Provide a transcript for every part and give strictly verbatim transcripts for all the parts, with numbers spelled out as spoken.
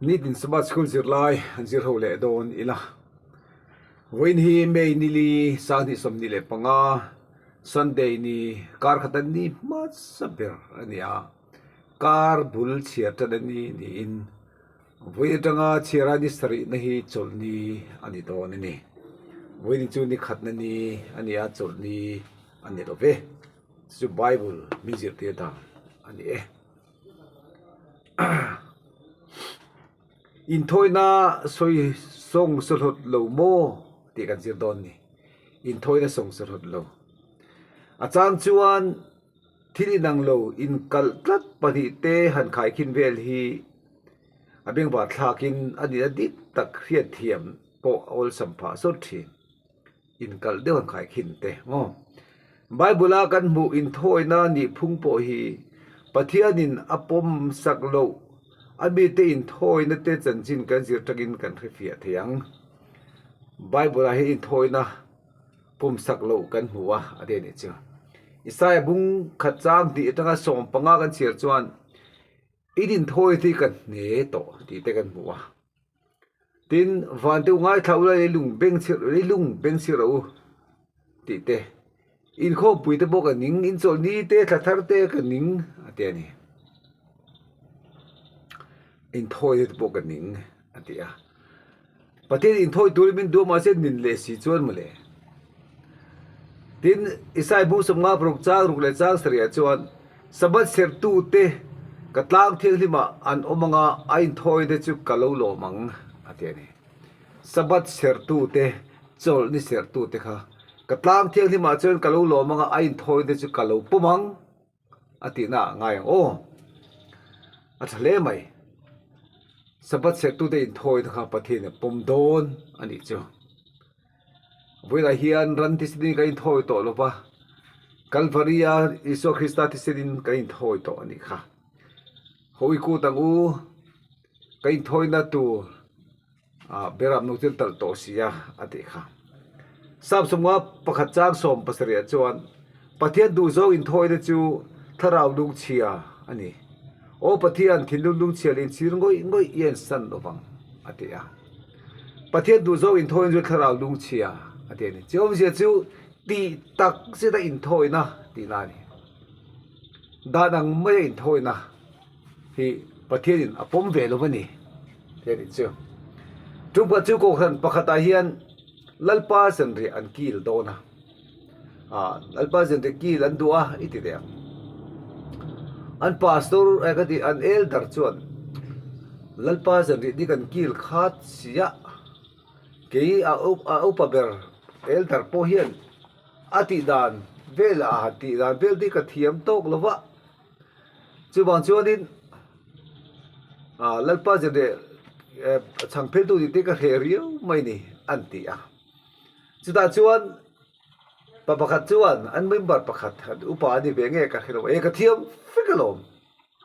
Nitin Sabbath School zirlai an zir ho le dawn ila. Vawiin hi May ni li, sang hni sawmhni le panga, Sunday ni, kar khata ni hmasa ber a ni a. Kar bul chhiar ṭan a ni niin, vawiin aṭanga chhiara ni sarina hi chawlhni a ni dawn a nih. Vawiin chu ni khatna ni a ni a, chawlhni a ni lo ve. Chu Bible min zir tir dan a ni e. Inthawina soi song sawhlawt lo maw? Ti kan zir dawn ni. Inthawina song sawhlawt lo. A chang chuan thil inang lo, inkalh tlat pahnih te han khaikhin vel hi a bengvar thlakin a nihna dik tak hriat thiam pawh a awlsam phah sawt ṭhin. Inkalh deuh han khaikhin te maw? Bible-a kan hmuh inthawina nih phung pawh hi Pathianin a pawm sak lo, a mite inthawina te chanchin kan zir aṭangin kan hre fiah thei ang. Bible-a hi inthawina pawm sak lo kan hmu a, a ti a nih chu. Isaia bung khat chang hnih aṭanga sawm panga kan chhiar chuan, "In inthawi te ka hne tawh," tih te kan hmu a. Tin, "Van deuh ngaithla ula, leilung beng chhir, leilung beng chhir rawh u," tih te. "Inkhawmpui te pawh ka ning, in chawlhni te, thla thar te ka ning," a ti a ni. "Inthawi te pawh ka ning," a ti a. Pathian inthawi tur min duh a, mahse, nin leh si chuan maw le. Tin, Isaia bung sawmnga paruk chang ruk leh chang sarihah chuan, "Sabbath sertu te ka tlang thianghlimah an awm anga, a inthawi te chu ka lo lawm ang," a ti a ni. Sabbath sertu te, chawlhni sertu te kha, "Ka tlang thianghlimah chuan ka lo lawm anga, a inthawi te chu ka lo pawm ang," a tihna a ngai ang aw. A ṭha hle mai. Sabbath sertu te inthawina kha Pathian a pawm dawn a nih chu. Vawiinah hian ran thisenin ka inthawi tawh lo va. Kalvari-a Isua Krista thisenin ka inthawi tawh a nih kha. Hawi kut ang u, ka inthawina tur, a, beram hnung chuan talh tawh si a, a tih kha. Sam sawmnga pakhat chang sawm pasarihah chuan, "Pathian duh zawng inthawina chu thlarau lungchhia a ni. Aw Pathian, thinlung lungchhia leh inchhir ngawih ngawih i en san lo vang," a ti a. Pathian duh zawng inthawina chu thlarau lungchhia a ti a ni. Chu awmzia chu tih tak zeta inthawina tihna a ni. Dan ang maia inthawina hi Pathianin a pawm ve lo a ni. Hian in chu. Ṭum khat chu kohhran pakhatah hian Lalpa zanriah an kil dawn a. A, Lalpa zanriah kil an duh a, i ti teh ang. An pastor, eh, ka ti, an elder chuan, "Lalpa zanriah ni kan kil khat si a. Kei a up-, a upa ber elder pawh hian a tih dan vel, a tih dan vel te ka thiam tawk lo va. Chuvang chuanin, a, Lalpa zanriah, eh, chhang pheltu ni te ka hre riau mai ni," an ti a. Chutah chuan pa pakhat chuan, an member pakhat, an upa a ni ve nge ka hre lo, "E, ka thiam vek alawm.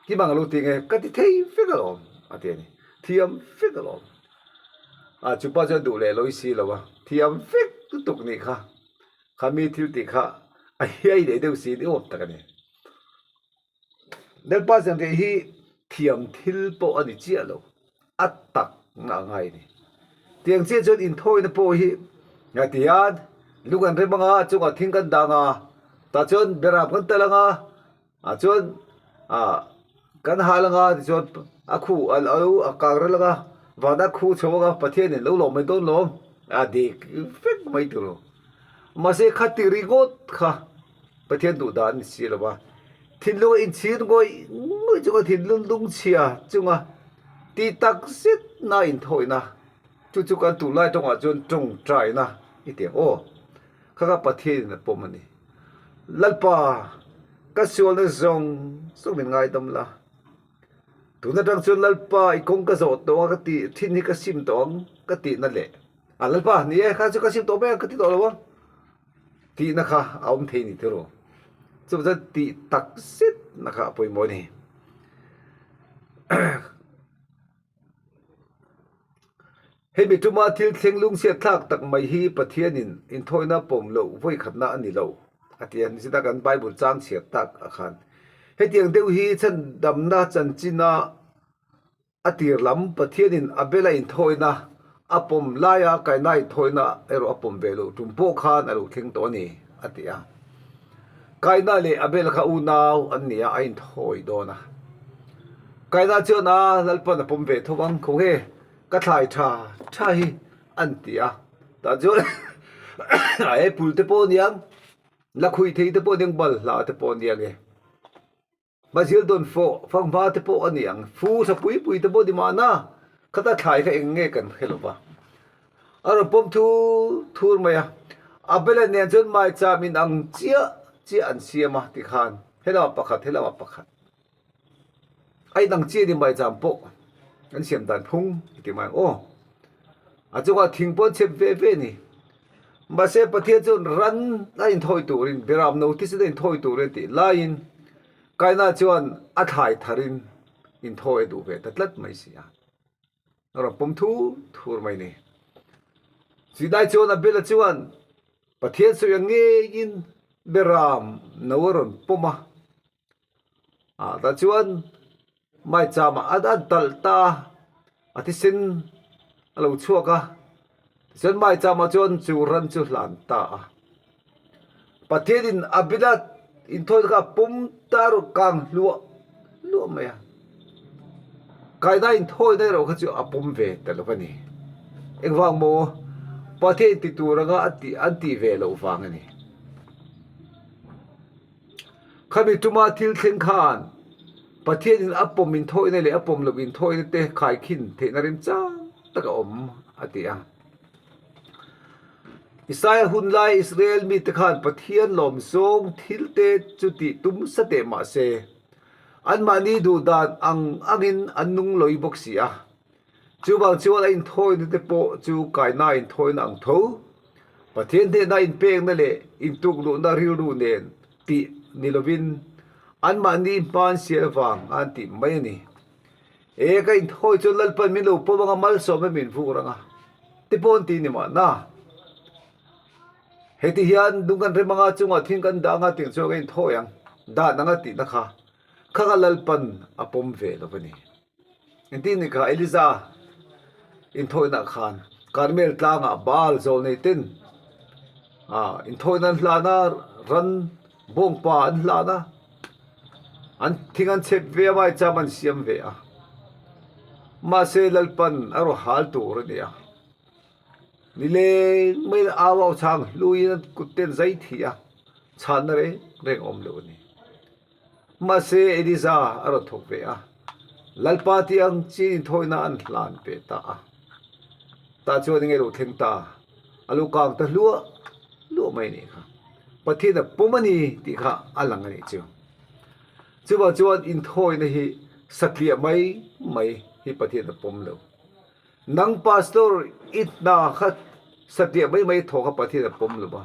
Timang lo ti nge, ka ti thei vek alawm," a ti a ni. "Thiam vek alawm." A, chu pa chuan duh leh lo i si lo a. Thiam vek lutuk ni kha. Kha mi thil tih kha a hiai leh deuh si ni awm tak a ni. Lalpa zanriah hi thiam thil pawh a ni chiah lo. A takna a ngai a ni. Tiang chiah chuan inthawina pawh hi, a ti hian, lung kan rem anga, chungah thing kan dang a, tah chuan beram kan tal anga, a chuan, a, kan hal anga, ti chuan a khu a lo, a kang rel anga, vana khu chho anga, Pathianin lo lawm mai dawn lawm, a dik vek mai tur. Mahse, khati ringawt kha Pathian duh dan a ni si lo va. Thinlunga inchhir ngawih ngawih chunga, thinlung lungchhia chunga, tih tak zet na inthawina. Chu chu kan tunlai ṭawngah chuan ṭawngṭaina i ti ang aw. Kha kha Pathianin a pawm a ni. "Lalpa, ka sualna zawng zawng min ngaidam la. Tun aṭang chuan Lalpa i kawng ka zawh tawh ang, ka ti, ṭhin hi ka sim tawh ang," ka tihna leh, "A, Lalpa, ni e, kha chu ka sim tawh mai ang, ka ti tawh lo ang," tihna kha a awm thei ni tiraw. Chu chu tih tak zet na kha a pawimawh a ni. Hemi ṭuma thil thleng lungchhia thlak tak mai hi Pathianin inthawina pawm loh vawikhatna a ni lo, a ti a. Ni zeta kan Bible chang chhiar tak a khan, hetiang deuh hi chhandamna chanchina a tir lam Pathienin Abela inthawina a pawm laia Kaina inthawina erawh a pawm ve lo tum pawh khan a lo thleng tawh a ni, a ti a. Kaina le Abela kha unau an ni a, a inthawi dawn a. Kaina chuan, a, Lalpan a pawm ve tho ang, khawnge ka thlai ṭha ṭha hi, an ti a. Tah chuan, a apple te pawh ni ang, la khui thei te pawh ni ang, bal hla te pawh ni ang e. Bazil dawn fawh, fanghma te pawh a ni ang, fu sa pui pui te pawh ni mahna, khata thlai kha eng nge kan hre lo va. A rawn pawm thur thur mai a. Abela nen chuan maicham in ang chiah chiah an siam a, ti khan, he lama pakhat, he lama pakhat. A inang chiah ni maicham pawh an siam dan phung, ti mai ang aw. A chungah thing pawh an chhep ve ve ni. Mahse, Pathian chuan ran a inthawi turin, beram notice a inthawi turin tih laiin, Kaina chuan a thlai tharin inthawi a duh ve ta tlat mai si a. A rawn pawm thur thur mai ni. Chu lai chuan Abela chuan Pathian sawi ang ngeiin beram no a rawn pawm a. A, tah chuan maichama a, a dal ta a, a thisen a lo chhuak a. Tichuan maichama chuan chu ran chu hlan ta a. Pathienin Abela inthawina kha pawm ta rawh, kang hluah hluah mai a. Kaina inthawina erawh kha chu a pawm ve ta lo a ni. Engvang maw? Pathien ti tur anga a ti, an ti ve lo vang a ni. Khami tuma thil thleng khan Pathienin a pawm inthawina leh a pawm lo inthawina te khaikhin theihna remchang taka awm a ti a. Isaia hun lai Israel mite khan Pathian lawm zawng thil te chu tih tum sa teh mah se, anmahni duh dan ang angin an nung lawi bawk si a. Chuvang chuan a inthawina te pawh chu Kaina inthawina ang tho. Pathian hnena inpekna leh intukluhna rilru nen tih ni lovin, anmahni hma an sial vang an tih mai a ni. E, ka inthawi chuan Lalpan min lo pawm anga, malsawm min vur anga, ti pawh an ti ni mahna. Heti hian dung kan rem anga, chungah thing kan dah anga, tiang chuan ka inthawi ang, dan anga tihna kha, kha kha Lalpan a pawm ve lo a ni. Engtin ni kha Elija inthawina khan Karmel tlangah Baal zawlnei ten, a, inthawina an hlan a, ran bawngpa an hlan a, an thing an chhep ve a, maicham an siam ve a. Mahse, Lalpan a rawn hal tur a ni a. Ni leng mai au au chang hluin an kut ten zai thi a, chhanna reng reng awm lo a ni. Mahse, Elija a rawn thawk ve a, Lalpa tih ang, tiin inthawina an hlan ve ta a. Tah chuan eng nge lo thleng ta, a lo kang ta hluah hluah mai ni kha. Pathien a pawm a ni tih kha a lang a nih chu. Chuvang chuan inthawina hi satliah mai mai hi Pathien a pawm lo. Nang pastor i hna kha satliah mai mai thaw kha Pathien a pawm lo a.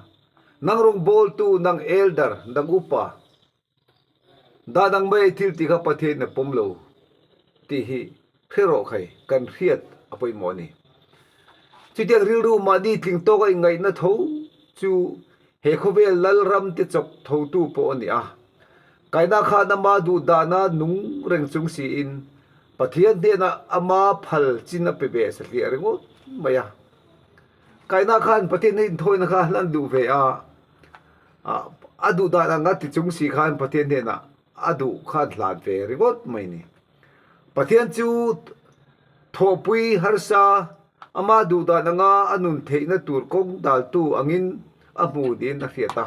Nang rawngbawltu, nang elder, nang upa, dan ang mai thil tih kha Pathien a pawm lo tih hi hre rawh khai, kan hriat a pawimawh a ni. Chutiang rilru mahni tling tawka inngaihna tho chu he khawvel lalram te chawk thotu pawh a ni a. Kaina khan ama duh dana nung reng chung siin Pathian hnena ama phal chin a pe ve satliah ringawt mai a. Kaina khan Pathian inthawina kha hlan duh ve a, a, a duh dan anga ti chung si khan Pathian hnena a duh khan hlan ve ringawt mai ni. Pathian chu thawhpui harsa, ama duh dan anga a nun theihna tur kawng daltu angin a hmu niin a hriat a.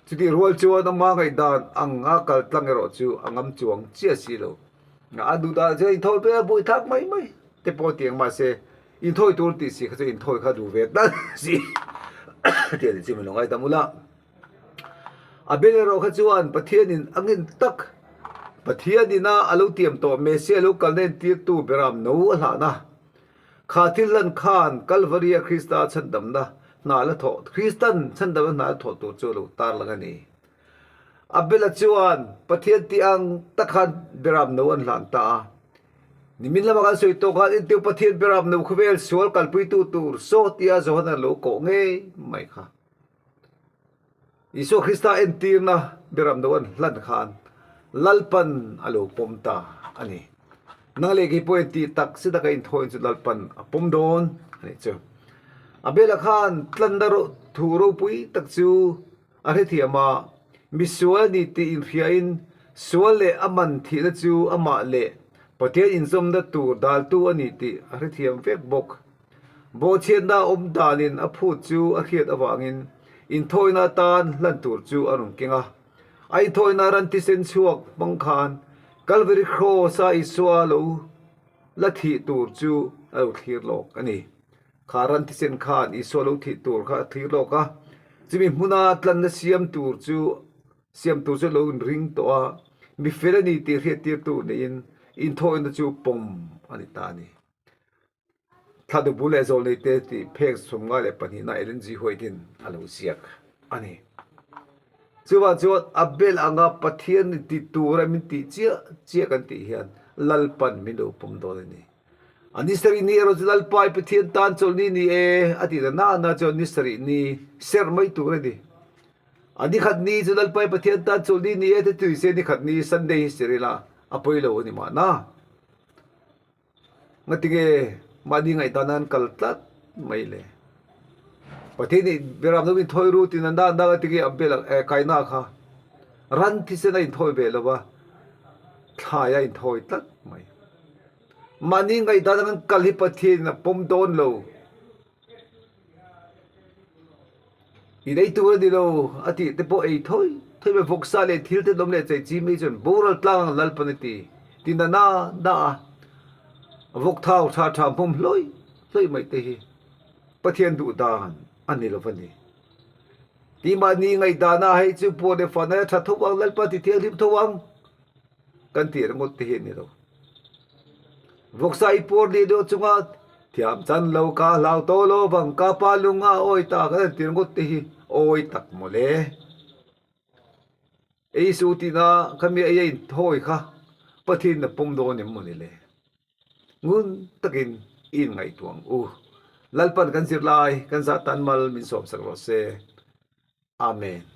Chuti rual chuan ama ngaihdan anga kaltlang erawh chu a ngam chuang chiah si lo. A duh dan chu inthawi ve a, buaithlak mai mai te pawh tiang, mahse, inthawi tur tih si kha chu inthawi kha duh ve ta si. Tia ni chu mi lo ngaidam ula. Abel erawh kha chuan Pathianin a ngin tak, Pathianin a, a lo tiam tawh Messia lo kalna entirtu beram no a hlan a. Kha thil hlan khan Calvary-a Krista chhandamna hna la thawh, Kristan chhandamna hna la thawh tur chu a lo tarlang a ni. Abela chuan Pathian tih ang tak khan beram no an hlan ta a. Nimin lama kan sawi tawk khan, entir Pathian beram no khawvel sual kalpuitu tur saw tia Johana lo kawh ngei mai kha. Isua Krista entirna beram no an hlan khan Lalpan a lo pawm ta a ni. Nang le kei pawh ti tak si taka inthawina chu Lalpan a pawm dawn a ni chu. Abela khan tlanna ro, thu ropui tak chu a hrethiam a, misual a ni ti inhriain, sual le a man thina chu amah le Pathien inzawmna tur daltu a ni tih a hrethiam vek bawk. Bawhchhiatna awm danin a phut chu a hriat avangin, inthawina tan hlan tur chu a rawn keng a. A inthawina ran thisen chhuak hmang khan Calvary Cross-a Isua lo la thih tur chu a lo thlir lawk a ni. Kha ran thisen khan Isua lo thih tur kha a thlir lawk a. Chumi hmuna tlanna siam tur chu, siam tur chu lo inring tawh a. Mi fel a ni tih hriattirtu niin inthawina chu pawm a ni ta a ni. Thla du bu le zawlnei te tih phek sawmnga le pahnina Ellen G. White-in a lo ziak a ni. Chuvang chuan Abel anga Pathian ti tura min tih chiah chiah kan tih hian Lalpan min lo pawm dawn a ni. A ni sarih ni erawh chu Lalpa i Pathian tan chawlhni ni e a tihna na na chuan ni sarih ni ser mai tur a ni. A ni khat ni chu Lalpa i Pathian tan chawlhni ni e te tui se ni khat ni Sunday history la a pawi lo a ni mahna. Ngatinge mahni ngaihdan an kal tlat mai le. Pathian i beram lo inthawi ru tina dan dang a tiki a bela, eh, Kaina kha ran thisena inthawi ve lova, thlaia inthawi tlat mai. Mahni ngaihdan an kal hi Pathian a pawm dawn lo. I nei tur a ni lo, a tih te pawh ei thawi thawi mai, vawksa leh thil te dawm leh chei chi mai chuan boral tlang ang Lalpan a ti, tina na na a. Vawk thau ṭha ṭha hmawm hlawi hlawi mai te hi Pathian duh dan a ni lo va ni. Keimahni ngaihdana hei chu puar leh fana ṭha tho ang, Lalpa ti thianghlim tho ang kan tih ringawt te hi a ni lo. Vawksa i puar leh deuh chunga thiam chan lo ka hlau tawh lo vang ka pa lunga awi ta kan tih ringawt te hi awi tak maw le. Ei su tina khami ei a inthawi kha Pathian a pawm dawn em maw ni le. Ngun takin i ngaihtuah ang u. Lalpan kan zirlai kan zat tan mal min sawmsak rawh se. Amen.